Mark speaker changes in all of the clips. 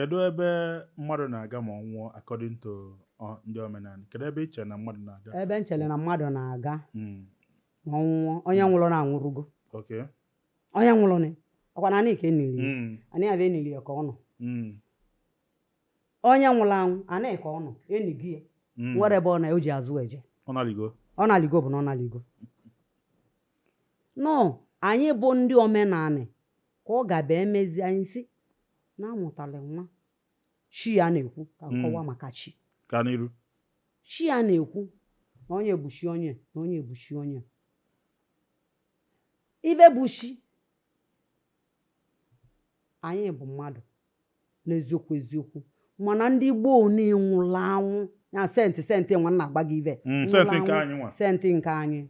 Speaker 1: Kedu ebe mmadụ na-aga ma ọ nwụọ, according to ndị omenala? Kedu ebe ị chere na mmadụ na-aga?
Speaker 2: Ebe m chere na mmadụ na-aga ma ọ nwụọ, onye nwụrụ na anwụrụgo. Onye nwụrụ ni ọkwa na anị ka enili ya. Anị ya bụ enili ya ka ọ nọ. Onye nwụrụ anwụ, anị ka ọ nọ, enigi ya. Nwere ebe ọ na o ji azụ eje.
Speaker 1: Ọ naligo.
Speaker 2: Ọ naligo bụ na ọ naligo. Nọ anyị bụ ndị omenanị ka ọ ga-abịa emezi anyị si na amụtala nwa. Chi ya na-ekwu ka nkọwa maka chi.
Speaker 1: Gaa n'iru.
Speaker 2: Chi ya na-ekwu na onye bụ chi onye, na onye bụ chi onye. Ibe bụ chi anyị bụ mmadụ n'eziokwu eziokwu, mana ndị gboo na-enwụla anwụ ya saint, saint nwa na-agba gị ibe.
Speaker 1: Saint nke anyị nwa.
Speaker 2: Saint nke anyị.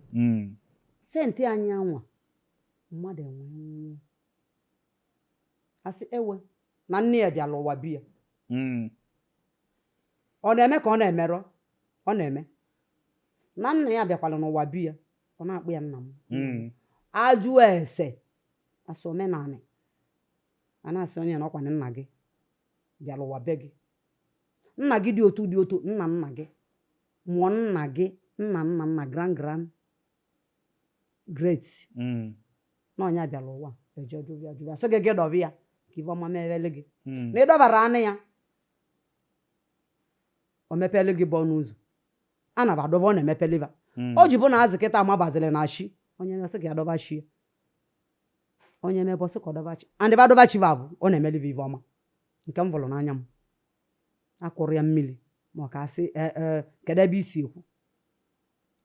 Speaker 2: Saint anyị anwa, mmadụ enwe nwụọ, asị ewe na nne ya bịala ụwa bi ya. Ọ na-eme ka ọ na-emerọ, ọ na-eme na nna ya bịakwala n'ụwa bi ya, ọ na-akpụ ya nna m. Ajụ ese asị omenanị, a na-asị onye na ọkwa nna gị bịara ụwa be gị, nna gị dị otu dị otu, nna nna gị mụọ nna gị, nna nna nna, grand grand great. Na ọnya bịara ụwa eje jụbịa jụbịa, sị gị gị dọba ya ka ife ọma mewele gị. Na ịdọbara anụ ya, o mepele gị bụ ọnụ ụzọ a na adọba, ọ na-emepele ba. O ji bụ na azụ kịta amabaziri na chi onye mesị ka ya dọba chi ya, onye mebe ọsị ka ọ dọba chi, and ebe adọba chi bụ abụ ọ na-emeli ife ọma. Nke m fụrụ n'anya m akwụrụ ya mmiri, ma ọ ka asị ee, kedu ebe isi ekwu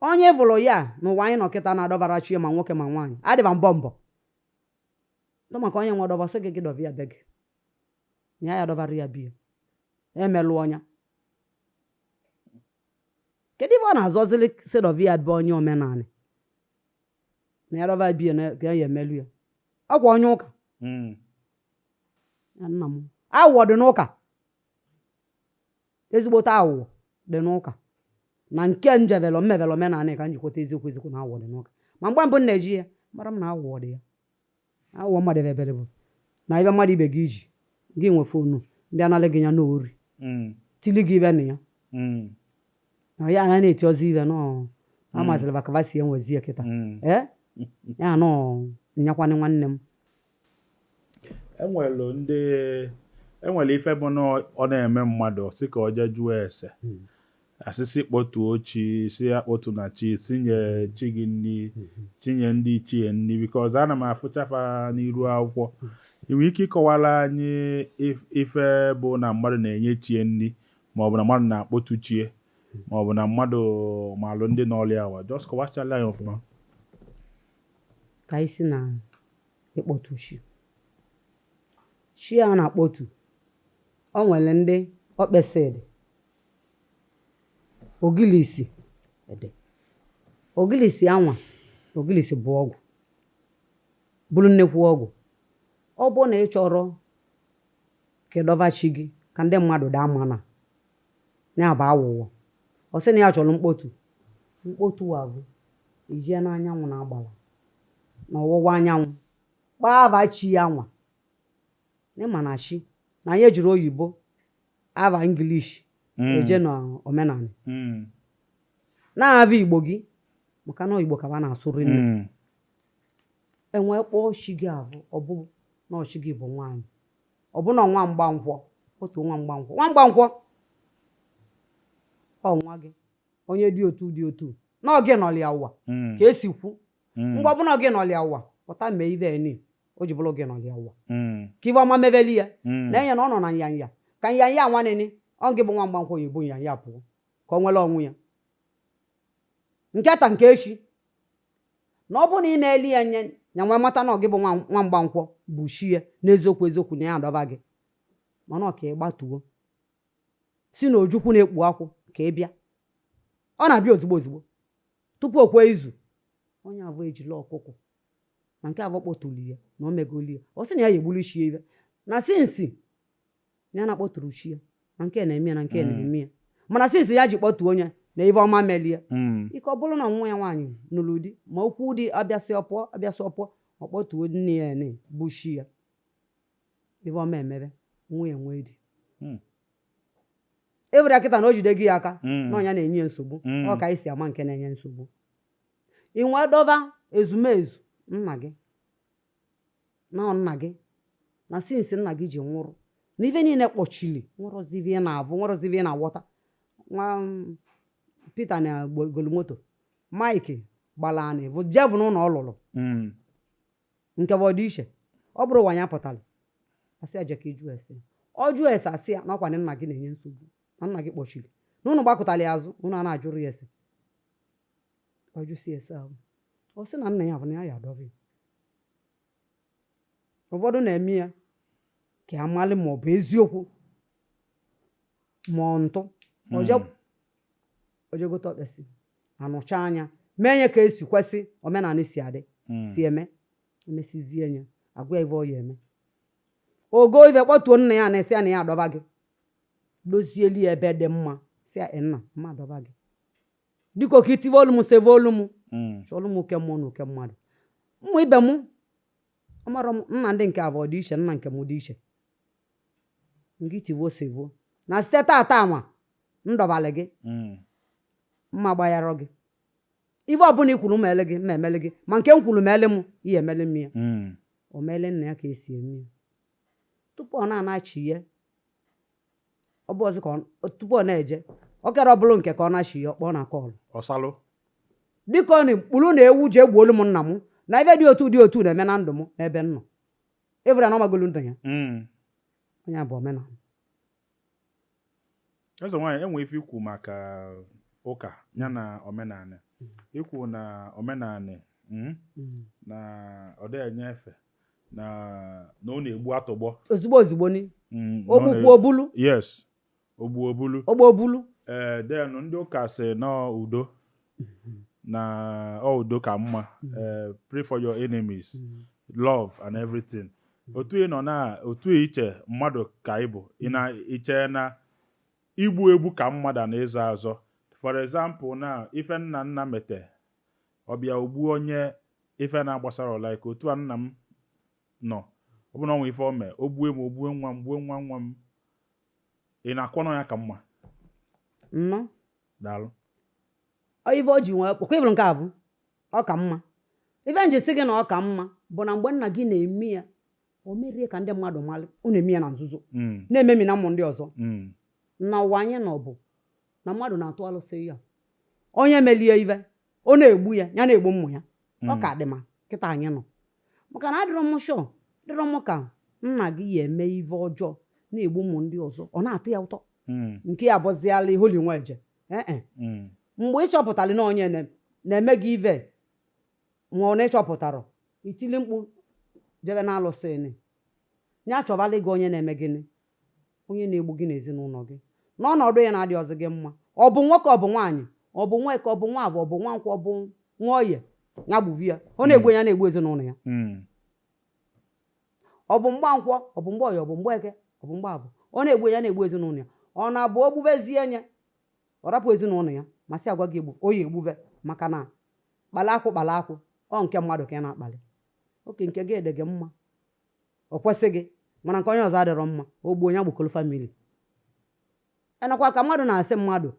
Speaker 2: onye fụrụ ya n'ụwa anyị nọ kịta na-adọbara chi ya, ma nwoke ma nwaanyị adịba mbọ mbọ tụ maka onye nwe ọdọba sị gị gị dọba ya be gị ya, ya dọbara ya biya emelụ ọnya. Kedu ife ọ na-azọzili sị dọba ya be onye omenanị na ya dọba biya na ka ya emelụ ya ọkwa onye ụka? Ya nna m, aghụghọ dị n'ụka, ezigbote aghụghọ dị n'ụka. Na nke njebelo mmebelo omenanị ka m jikwata eziokwu eziokwu na aghụghọ dị n'ụka. Ma mgbe mbụ m na-eji ya mara m na aghụghọ dị ya, aghụghọ mmadụ ebebere bụ na ibe mmadụ ibe gị iji gị nwe phone bịa nalị gị ya n'ori, tili gị ibe na ya. Na ya na na-eti ọzọ ibe nọ amazịrị bakaba si enwezi ya kịta. Ee, ya nọ nyakwanị nwanne m.
Speaker 1: Enwelu ndị enwere ife bụ na ọ na-eme mmadụ sị ka ọ jee jụọ ese, asịsị kpọtuo chi, si ya kpọtu na chi, si nye chi gị nri, tinye ndị ichie nri, because ana m afụchafa n'iru akwụkwọ. Ị nwere ike ịkọwara anyị ife bụ na mmadụ na-enye chie nri, maọbụ na mmadụ na-akpọtu chie, maọbụ na mmadụ malụ ndị n'ọlịa awa? Just kọwachala anyị ọfụma.
Speaker 2: Ka anyị si na ịkpọtu chi, chi a na-akpọtu, o nwere ndị okpesịrị ogilisi dị, ogilisi anwa, ogilisi bụ ọgwụ, bụrụ nnekwu ọgwụ. Ọ bụrụ na ị chọrọ ka ịdọba chi gị ka ndị mmadụ daa mana ya bụ aghụghọ, ọ sị na ya chọrọ mkpotu. Mkpotu a bụ ijee n'anyanwụ na agbala n'ọwụwa anyanwụ kpaa ava chi ya nwa. N'ịma na chi na anyị ejiri oyibo ava English eje n'omenala na-ava Igbo gị, maka na Igbo ka ba na-asụ rinne. Enwee kpọọ chi gị avụ, ọ bụ na ọchị gị bụ nwaanyị, ọ bụ na nwa mgbankwọ, otu nwa mgbankwọ, nwa mgbankwọ, ọ nwa gị onye dị otu dị otu na ọ gị nọlịa ụwa ka esi kwu. Mgbe ọbụla gị nọlịa ụwa pụta mee ive eni o ji bụrụ gị nọlịa ụwa ka ive ọma mebeli ya. Na enye na ọ nọ na nyanya ka nyanya nwanene ọ gị bụ nwa mgbankwọ ya ebu nyanya pụọ ka ọ nwere onwe ya nke ta nke echi. Na ọ bụ na ị na-eli ya nye ya nwee mata na ọ gị bụ nwa mgbankwọ bụ chi ya n'eziokwu eziokwu na ya adọba gị, mana ọ ka ị gbatuo si na ojukwu na-ekpu akwụ ka ị bịa, ọ na-abịa ozugbo ozugbo tupu o kwee izu. Onye avụ ejila ọkụkọ na nke avọ kpọtụrụ ya na o megoli ya, ọ sị na ya ya egbulu chi ya ibe na since na ya na-akpọtụrụ chi ya na nke na-eme ya na nke na-eme ya, mana since ya ji kpọtuo onye na ife ọma melie. Ike ọ bụrụ na nwa ya nwaanyị nụrụ di, ma okwu di abịasị ọpụọ abịasị ọpụọ, ọ kpọtuo nne ya ne bụ chi ya, ife ọma emebe, nwa ya nwee di. Evere ya kịta na o jide gị ya aka na ọnya na-enye ya nsogbu. Ọ ka anyị si ama nke na-enye nsogbu. Ị nwee dọba ezumezu nna gị na ọ nna gị na since nna gị ji nwụrụ na ife niile kpọchiri, nwụrụzi ife ị na-avụ, nwụrụzi ife ị na-aghọta. Nwa Peter na golimoto Mike gbara anị bụ jevụ n'ụlọ ọ lụrụ nke bụ ọdị iche. Ọ bụrụ ụwa ya pụtara, asị ya je ka ịjụ ese. Ọ jụọ ese, asị ya na ọkwa na nna gị na-enye nsogbu, na nna gị kpọchiri, na unu gbakọtara ya azụ, unu a na-ajụrụ ya ese. Ọ jụsi ese ahụ, ọ sị na nna ya bụ na ya ya adọba ya. Ụfọdụ na-eme ya ka amalị ma ọ bụ eziokwu ma ọ ntụ. Oje gote ọkpesị, anụcha anya, mee nye ka esi kwesị omenala si adị si eme. Emesizie ya, agwa ya ife ọ ya eme. Ogo ife kpọtuo nna ya, na-esi ya na ya adọba gị, dozieli ya ebe dị mma, si ya, "Nna mma, adọba gị, dịka oke itive olu m, seve olu m, chọọlụ m oke mmụọ na oke mmadụ, ụmụ ibe m." Amarọ m nna ndị nke abụọ dị iche, nna nke m dị iche. Ngị tivuo sevuo na site tata anwa ndọbalị gị, mma gbagharọ gị. Ife ọbụla i kwuru m ele gị, mma emele gị, ma nke m kwuru ma ele m, ihe emele m ya. O meele nna ya ka esi eme ya tupu ọ na-anachi ya. Ọ bụ ọzọ ka tupu ọ na-eje ọ kere ọ bụrụ nke ka ọ na-achi ya, ọkpọ na call.
Speaker 1: Ọsalụ.
Speaker 2: Dịka ọ na-ekpuru na ewu ji egbuolu m nna m na ife dị otu dị otu na-eme na ndụ m n'ebe m nọ. Ịvụra na ọ magolu ndụ ya. Onye a bụ omenala.
Speaker 1: Eze nwaanyị, enwe ife ikwu maka ụka ya na omenala. Ikwu na omenala, na ọ dịghị enye efe na ọ na-egbu atụgbọ.
Speaker 2: Ozugbo ozugbo ni.
Speaker 1: Na ọ
Speaker 2: Ogbukwu obulu.
Speaker 1: Yes, ogbu obulu.
Speaker 2: Ogbu obulu.
Speaker 1: Ee, then ndị ụka sị nọ udo, na ọ udo ka mma, ee, pray for your enemies, love and everything. Otu ị nọ na otu iche mmadụ ka ị bụ, ị na iche na igbu egbu ka mmadụ na ịzọ azọ. For example, na ife nna nna mete, ọbịa ogbu onye ife na-agbasara, like otu a nna m nọ, ọ bụ na ọnwa ife o mee, o gbue m, o gbue nwa m, gbue nwa nwa m, ị na-akwọ ya ka mma?
Speaker 2: Nnọọ.
Speaker 1: Daalụ.
Speaker 2: Ọ ife o ji nwee kwa ịbụrụ nke a bụ ọ ka mma. Ife nji sị gị na ọ ka mma bụ na mgbe nna gị na-eme ya, o merie ka ndị mmadụ malụ, ọ na-eme ya na nzuzo, na-ememi na ụmụ ndị ọzọ. Na ụwa anyị nọ bụ na mmadụ na-atụ alụsị ya, onye melie ife ọ na-egbu ya, ya na-egbu ụmụ ya. Ọ ka dị ma kịta anyị nọ, maka na adịrọ m sure, dịrọ m ka nna gị ya eme ife ọjọọ na-egbu ụmụ ndị ọzọ, ọ na-atụ ya ụtọ. Nke ya bụziala iholi nwa eje ee. Mgbe ị chọpụtara na onye na-eme gị ive, ma ọ na ịchọpụtara, itili mkpu jebe na alụsị ya, achọbala gị onye na-eme gịnị, onye na-egbu gị n'ezinụlọ gị n'ọnọdụ ya na-adị ọzọ gị mma. Ọ bụ nwoke, ọ bụ nwaanyị, ọ bụ nweke, ọ bụ nwa abụ, ọ bụ nwa nkwọ, ọ bụ nwa oye, ya gbuvi ya. Ọ na-egbu ya, na-egbu ezinụlọ ya. Ọ bụ mgbankwọ, ọ bụ mgbe ọya, ọ bụ mgbe eke, ọ bụ mgbe abụ, ọ na-egbu ya, na-egbu ezinụlọ ya. Ọ na-abụ o gbubezie nye, ọ rapụ ezinụlọ ya, ma sị agwa gị egbu oyi egbube, maka na kpala akwụ, kpala akwụ, ọ nke mmadụ ka ị na-akpali oke nke gị dị gị mma, ọ kwesị gị, mana nke onye ọzọ adịrọ mma. O gbuo ya, gbukọrọ family. Enekwa ka mmadụ na-asị mmadụ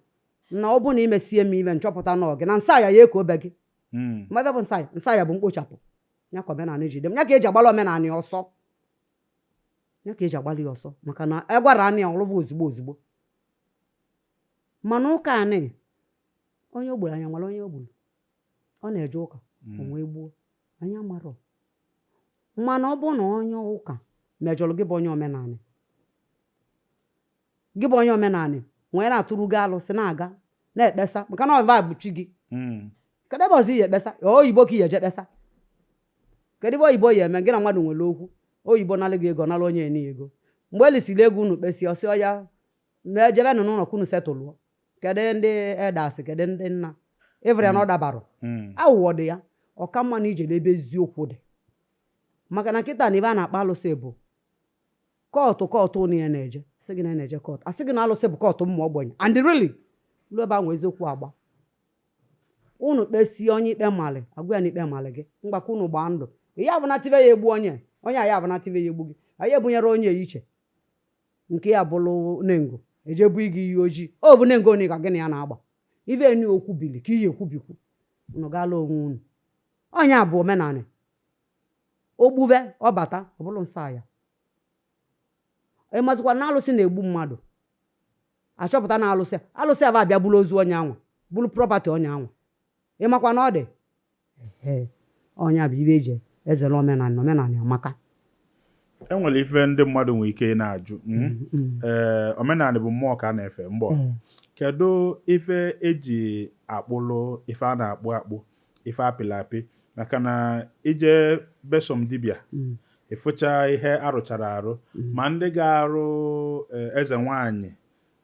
Speaker 2: na ọ bụ na imesie m ibe, nchọpụta na ọ gị na nsa ya ya eko obe gị. Ma ebe bụ nsa ya, nsa ya bụ mkpochapụ ya, ka omenala jide m ya, ka eji agbala omenala ya ọsọ, ya ka eji agbalị ya ọsọ, maka na e gwara anyị ya ọlụva ozugbo ozugbo. Mana ụka anị, onye o gburu anya nwere onye o gburu, ọ na-eje ụka, o wee gbuo anyị amarọ. Mana ọ bụ na onye ụka mejọrọ gị, bụ onye omenala, gị bụ onye omenala nwee na-atụrụ gị alụsị, na-aga na-ekpesa, maka na ọva bụ chi gị. Kedu ebe ọzọ iyi ekpesa? Oyibo ka iyi eje kpesa? Kedu ebe oyibo ya eme gị na mmadụ nwere okwu? Oyibo nalụ gị ego, nalụ onye eni ego. Mgbe elisiri ego unu kpesi, ọsị ọya mee, jebenụ n'ụlọ ka unu setụlụọ. Kedu ndị elders? Kedu ndị nna? Ịvụrụ ya na ọ dabarụ. Aghụghọ dị ya. Ọka mma na ije n'ebe eziokwu dị, maka na nkịta na ibe a na-akpọ alụsị bụ court. Court ụnụ ya na-eje, asị gị na ya na-eje court, asị gị na alụsị bụ court ụmụ ogbenye. And really, ruo ebe ahụ eziokwu agba unu kpesie, onye ikpe malị agwa ya na ikpe malị gị, mgbakọ unu gbaa ndụ. Ya bụ na tive ya egbu onye, onye a ya bụ na tive ya egbu gị, anyị ebunyere onye ya iche nke ya bụrụ nengo. Ejebu gị iyi ojii o bụ ngo ka gị na ya na-agba ife enu okwu bili ka iyi ekwubikwu unu gaala onwe unu. Ọnya bụ omenanị. Ogbube ọbata ọbụlụ nsọ ya. Ịmazikwa na alụsị na-egbu mmadụ, achọpụta na alụsị alụsị aba abịa bụrụ ozu onye anwa, bụrụ property onye anwa. Ịmakwa na ọ dị ee, ọnya bụ ibe eji ezere omenanị. Omenanị amaka.
Speaker 1: Enwere ife ndị mmadụ nwere ike ị na-ajụ. Ee, omenala bụ mmụọ ka a na-efe mbọ. Kedu ife eji akpụlụ ife a na-akpụ akpụ, ife apịlị apị? Maka na ije besom dibịa, ịfụcha ihe arụchara arụ, ma ndị ga-arụ eze nwanyị,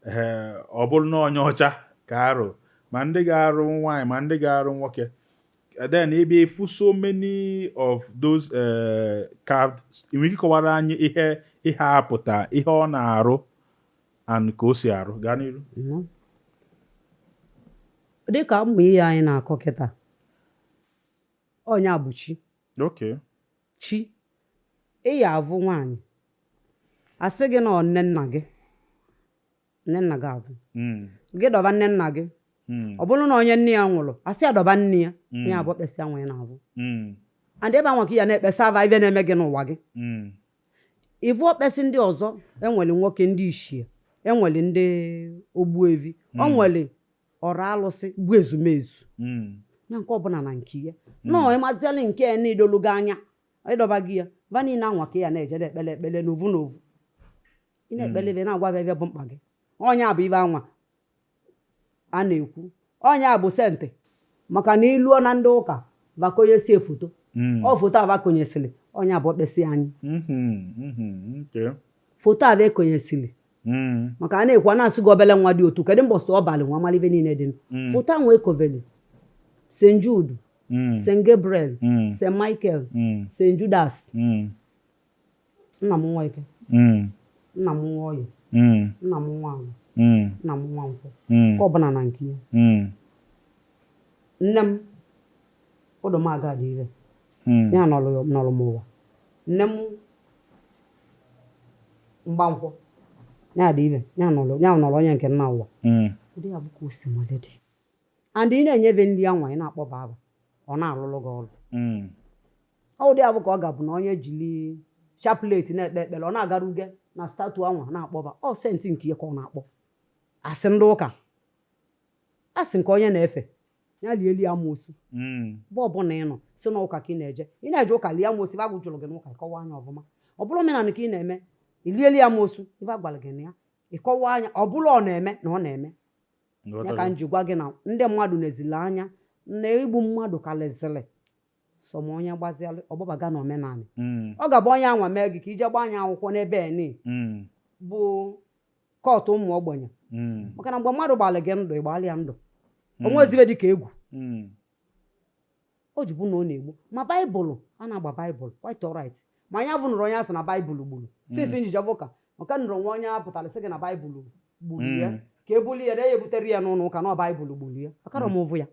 Speaker 1: ee, ọ bụrụ na onye ọcha ka arụ, ma ndị ga-arụ nwaanyị, ma ndị ga-arụ nwoke. Then ịbịa ịfụ so many of those carved. Ị nwere ike ịkọwara anyị ihe ihe a pụta, ihe ọ na-arụ and ka o si arụ? Gaa n'iru.
Speaker 2: Dịka ụmụ ihe anyị na-akọ kịta, ọnya bụ chi. Chi ị ya avụ nwaanyị, asị gị na ọ nne nna gị, nne nna gị avụ. Gị dọba nne nna gị. Ọ bụrụ na onye nne ya nwụrụ, asị ya dọba nne ya. Ya abụọ kpesịa nwa ya na-avụ. And ebe anwa ka ya na-ekpesa ava ibe na-eme gị n'ụwa gị. Ịvụ okpesị ndị ọzọ, enwere nwoke ndị ichie, enwere ndị ogbuevi, o nwere ọrụ alụsị bụ ezumezu. Na nke ọbụla na nke ya nọọ, ịmazialị nke ya na-edolu gị anya, ịdọba gị ya va niile anwa ka ya na-ejede ekpele ekpele n'ovu n'ovu. Ị na-ekpele ebe na-agwa gị ebe bụ mkpa gị. Ọnya bụ ibe anwa a na-ekwu, ọnya bụ saint, maka na iluo na ndị ụka vakonyesie foto. Ọ foto a vakonyesịrị, ọnya bụ okpesi anyị. Foto a bụ ekonyesịrị. Maka a na-ekwu, a na-asị gị obele nwa dị otu, kedu mbọsị ọbalị nwa mara ibe niile dị. Foto ahụ ekoveli St Jude, St Gabriel, St Michael, St Judas. Nna m nwa eke, nna m nwa oyi, nna m nwa agwụ, nna m nwa nkwọ. Nke ọbụla na nke ya. Nne m ụdụmaga dị ire. Ya nọrọ nọrọ m ụwa. Nne m mgbankwọ ya dị ire, ya nọrọ, ya nọrọ onye nke nna ụwa. Ụdị ya bụ ka o si nwere dị. And ị na-enyebe ndị anwa ị na-akpọba aba, ọ na-alụlụ gị ọrụ. Ọ ụdị ya bụ ka ọ ga-abụ na onye jiri chaplet na-ekpe ekpere, ọ na-agara uge na statue anwa na-akpọba ọ saint nke ya ka ọ na-akpọ. Asị ndị ụka, asị nke onye na-efe ya lieli amoosu. Ebe ọbụla ị nọ, si n'ụka ka ị na-eje, ị na-eje ụka, lie amoosu. Ife agwụ jụrụ gị n'ụka, ịkọwa anya ọfụma. Ọ bụrụ omenala ka ị na-eme, ilieli amoosu. Ife agwara gị na ya, ịkọwa anya. Ọ bụrụ ọ na-eme na ọ na-eme ya ka m ji gwa gị na ndị mmadụ na-ezili anya na igbu mmadụ karịzịrị sọ ma onye gbazialụ ọgbọbaga na omenala. Ọ ga-abụ onye anwa mee gị ka ije gbaa anya akwụkwọ n'ebe eni bụ kọtụ ụmụ ogbenye. Maka na mgbe mmadụ gbalị gị ndụ, ịgbalị ya ndụ onwe ezibe dị ka egwu. O ji bụ na ọ na-egbu ma baịbụl a na-agba baịbụl quite alright, ma anya bụ nụrụ onye a sị na baịbụl gburu since njije bụ ụka nke nụrụ nwa onye a pụtara sị gị na baịbụl gburu ya, ka e buli ya na ya ebutere ya n'ụlọ ụka na ọ baịbụl gburu ya, akara m ụvụ ya.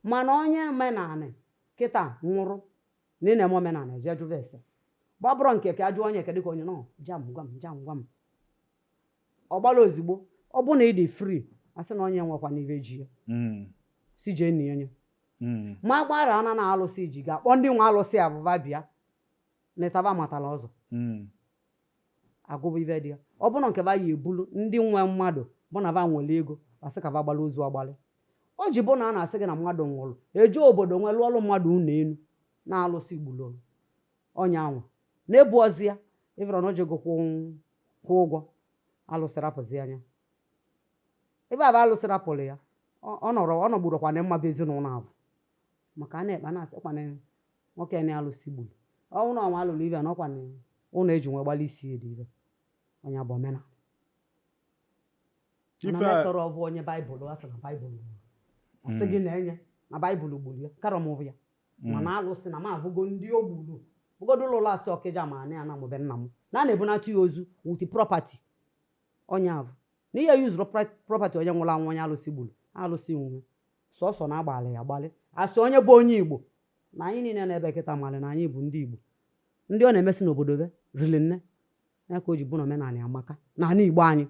Speaker 2: Mana onye omenanị kịta nwụrụ na ị na-eme omenanị, jee jụva ese gbabụrọ nke ka ajụọ onye kedụ ka onye nọ jam gwam jam gwam, ọ gbala ozigbo. Ọ bụ na ị dị free, asị na onye nwekwa n'ive ji ya, si jee nie ya. Ma gbara ana na alụsị ji ga-akpọ ndị nwe alụsị abụba bịa na ịtaba matala ọzọ. Agụba ive dị ya. Ọ bụrụ nke ba ya ebulu ndị nwe mmadụ bụ na ba nwere ego, asị ka ba gbala ozu agbalị. O ji bụ na a na-asị gị na mmadụ nwụrụ, eje obodo nwe lụọlụ mmadụ ụlọ elu na alụsị gburu onye anwa na-ebu ọzi ya ịvụrụ na o jego kwụ ụgwọ alụsị rapụzi anya ebe a bụ alụsị rapụrụ ya. Ọ nọrọ ọ nọgburukwa na mma bụ ezinụlọ ahụ, maka a na-ekpe a na-asịkwa na nwoke na alụsị gburu ọnwụ na ọnwa alụrụ ibe na ọkwa na ụlọ eji nwe gbalị isi edi ibe onye bụ omenala. Mana
Speaker 1: Ife a-
Speaker 2: metọrọ ọbụ onye baịbụl a sị na baịbụl gburu, ọ sị gị na-enye na baịbụl gburu ya karọ m ya. Mana alụsị na m avụgo ndị o gburu bụgodo ụlọ ụlọ asị ọkịja ma na ya na mụbe nna m na a na-ebunata ya ozu with property onye avụ na ihe yuzuru property onye nwụrụ anwụ, onye alụsị gburu, alụsị nwe sọsọ na agbalị ya agbalị asị onye bụ onye Igbo na anyị niile na-ebe kịta malị na anyị bụ ndị Igbo, ndị ọ na-emesi n'obodo be rili nne. Ya ka o ji bụ na omenala amaka n'ala Igbo anyị.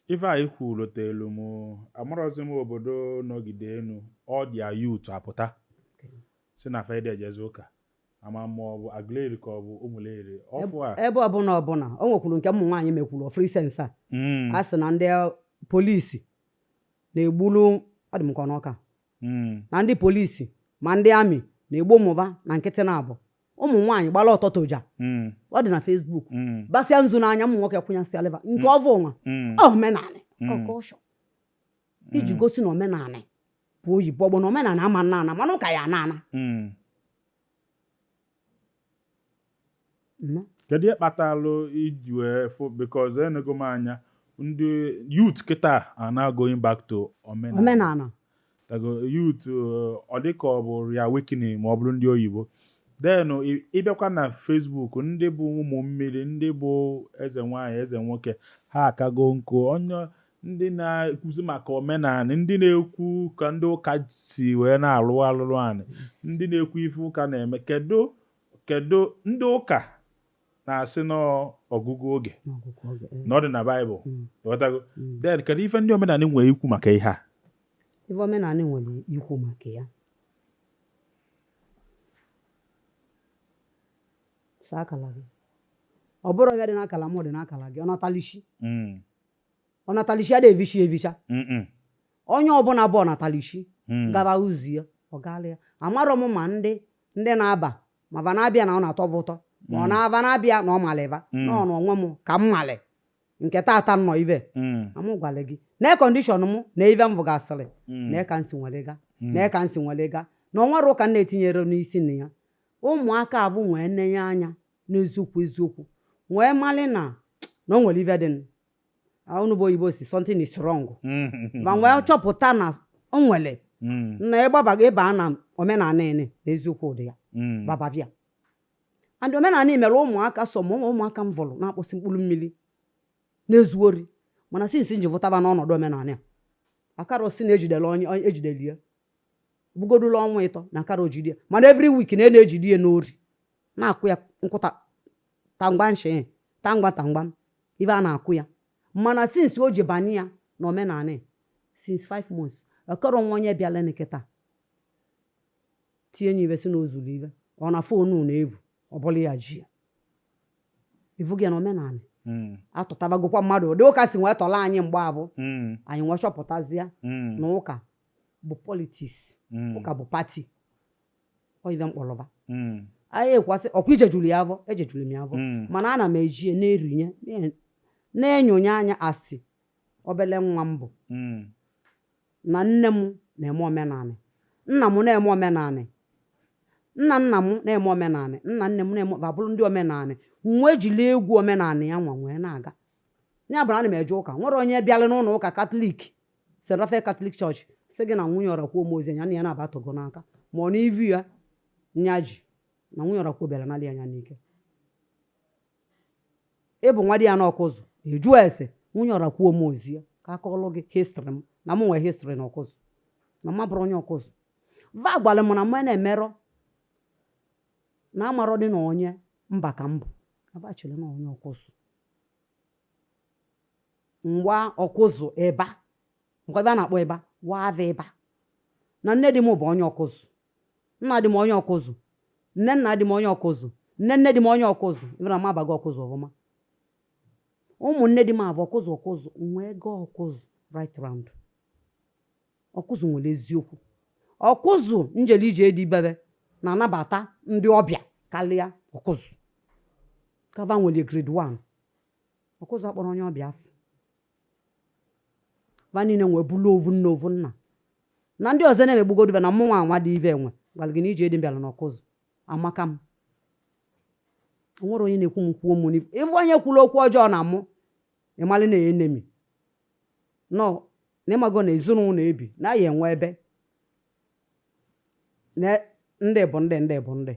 Speaker 1: Ife anyị kwuru lotelu m, amarọzi m obodo nọgide enu ọ dị a youth apụta si na fede ejezi ụka, ama ma ọ bụ Aguleri ka ọ bụ Ụmụleri ọfụ a.
Speaker 2: Ebe ọbụla ọbụla o nwekwuru nke ụmụ nwaanyị mekwuru of recent a. A sị na ndị polisi na-egbulu, ọ dị m ka ọ n'Ọka, na ndị polisi ma ndị amị na-egbu ụmụba na nkịtị na-abụ ụmụ nwaanyị gbala ọtọ toja. Ọ dị na Facebook. Basịa nzu n'anya, ụmụ nwoke kwụnyasị alịva nke ọvụ nwa. Omenanị ọkọshọ iji gosi na omenanị bụ oyibo ọgbọ na omenanị ama nna mana ụka ya ana.
Speaker 1: Kedu ihe kpatalụ iji wee fụ, because enego m anya ndị youth kịta are now going back to omenala.
Speaker 2: Omenala.
Speaker 1: Tago youth, ọ dị ka ọ bụ reawakening ma ọ bụrụ ndị oyibo. Then ịbịakwa na Facebook, ndị bụ ụmụ mmiri, ndị bụ eze nwaanyị, eze nwoke, ha akago nkụ onye ndị na-ekwuzi maka omenala, ndị na-ekwu ka ndị ụka si wee na-alụ alụlụ anị, ndị na-ekwu ife ụka na-eme. Kedu kedu ndị ụka na-asị n'ọgụgụ oge na ọ dị na Baịbụl? Ghọtago? Then kedu ife ndị omenala nwere ikwu maka ihe a?
Speaker 2: Ife omenala nwere ikwu maka ya, saa akala gị, ọ bụrụ ya dị n'akala m, dị n'akala gị, ọ natalishi. Ọ natalishi ada evishi evicha. Onye ọbụla bụ ọnatalishi gaba ụzọ ya, ọ gaala ya. Amarọ m ma ndị na-aba ma ba na-abịa na ọ na-atọ bụ ụtọ, ma ọ na-aba na-abịa na ọ malịba. Nọ n'onwe m ka m malị nke tata nọ ive. Na mụ gwara gị na condition m na ive m vụgasịrị na ka nsi nwere ga na ka nsi nwere ga na onwere ụka m na-etinyere n'isi na ya. Ụmụaka abụ nwee nenye anya n'eziokwu eziokwu, wee malị na o nwere ive dị unu bụ oyibo si something is wrong, ma nwee chọpụta na o nwere na ịgbabaga ịba na omenala ene na eziokwu dị ya. Babavia and omenala mere ụmụaka so ma ụmụaka m vụrụ na-akpọsị mkpụrụ mmiri na-ezu ori, mana since nji vụtaba n'ọnọdụ omenala a, akara si na ejidere onye ejidere ya bugodula ọnwa 3 na akara ojide ya, mana every week na na-ejide ya n'ori na-akwụ ya nkụta tangba nshi tangba tangba ibe a na-akwụ ya. Mana since o ji banye ya na omenala, since 5 months, akọrọ nwa onye bịala nkịta tinye ya ibe si na o zuru ibe ọ na phone na-evu ọ bụla ya ji ya ivu gị na omenala. Atụtabagokwa mmadụ ụdị ụka si wee tọrọ anyị mgbe abụ anyị nwee chọpụtazie na ụka bụ politics, ụka bụ party. Ọ ive mkpọrọba anyị ekwasị ọkwa ijejuru ya avọ, ejejuru m ya avọ. Mana ana m eji ya na-erinye na-enyonye anya asị obele nwa m bụ na nne m na-eme omenanị, nna m na-eme omenanị, nna nna m na-eme omenanị, nna nne m na-eme, ba bụrụ ndị omenanị. Nwee jiri egwu omenanị ya nwa nwee na-aga. Ya bụ na ana m eje ụka, nwere onye bịara n'ụlọ ụka Katọlik, St. Raphael Catholic Church, sị gị na nwunye ọrakwuo m ozi anya na ya na-abatọgo n'aka, ma ọ na ivu ya nya ji na nwunye ọrakwuo bịara nalị anya n'ike. Ịbụ nwa di ya n'ọkụzụ eju ese nwunye ọrakwuo m ozi ya ka akọọlụ gị history m na m nwee history na ọkụzụ na mma bụrụ onye ọkụzụ. Va gwara m na mụ na-emerọ na amarọ dị na onye mba ka m bụ na va chere na onye ọkụzụ ngwa ọkụzụ ịba nkwa ebe a na-akpọ ịba wava ịba na nne di m bụ onye ọkụzụ, nna di m onye ọkụzụ, nne nna di m onye ọkụzụ, nne nne di m onye ọkụzụ. Ịbụra m abago ọkụzụ ọfụma. Ụmụnne di m abụ ọkụzụ ọkụzụ nwee gaa ọkụzụ right round. Ọkụzụ nwere eziokwu. Ọkụzụ njele ije dị bebe na-anabata ndị ọbịa karịa ọkụzụ kava nwere grade 1. Ọkụzụ akpọrọ onye ọbịa asị. Va niile nwee bulu ovu nna ovu nna na ndị ọzọ na-emegbugodu na mmụnwa anwa dị ive enwe gwara gị na ije dị m bịara n'ọkụzụ amaka m. O nwere onye na-ekwu m kwuo m n'ifu ịfụ onye kwuru okwu ọjọọ na mụ ịmalị na enemi nọ na ịmago na ezinụlọ ebi na ya enwe ebe na ndị bụ ndị ndị bụ ndị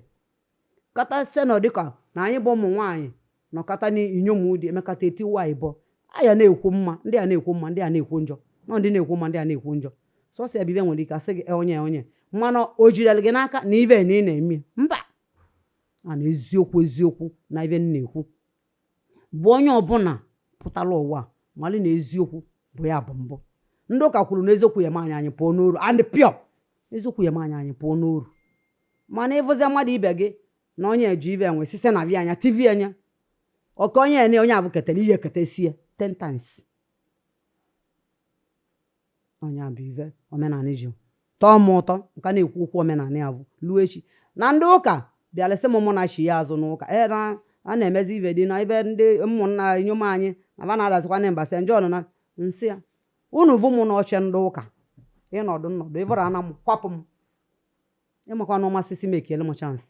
Speaker 2: kata site na dịka na anyị bụ ụmụ nwaanyị nọkọta n'inyom dị emekata etiwa ịbọ aya na-ekwu mma, ndị a na-ekwu mma, ndị a na-ekwu njọ, nọ ndị na-ekwu mma, ndị a na-ekwu njọ. Sọsọ ya bụ ibe nwere ike asị gị, "E, onye onye," mana o jirere gị n'aka na ive na ị na-eme mba. A na eziokwu eziokwu na ife m na-ekwu bụ onye ọbụla pụtara ụwa malị na eziokwu bụ ya bụ mbụ. Ndị ụka kwuru na eziokwu ya eme anyị anyị pụọ n'oru, and pure eziokwu ya eme anyị anyị pụọ n'oru. Mana ịfụzie mmadụ ibe gị na onye eji ive enwe sise na bịa anya tv anya ọka onye ene onye abụ ketara ihe ketesie 10 times. Onye bụ ive omenala ji tọọ m ụtọ nka na-ekwu okwu omenala ya bụ luo echi na ndị ụka bịara sị m mụ na chi ya azụ n'ụka ee na a na-emezi ive dị na ebe ndị ụmụnna inyom anyị na ba na-adazikwa na mba St. John na nsị ya unu vụ mụ n'oche ndị ụka ịnọdụ nnọdụ ịvụrụ ana m kwapụ m ịmakwa na ọmasịsị m ekiele m chance.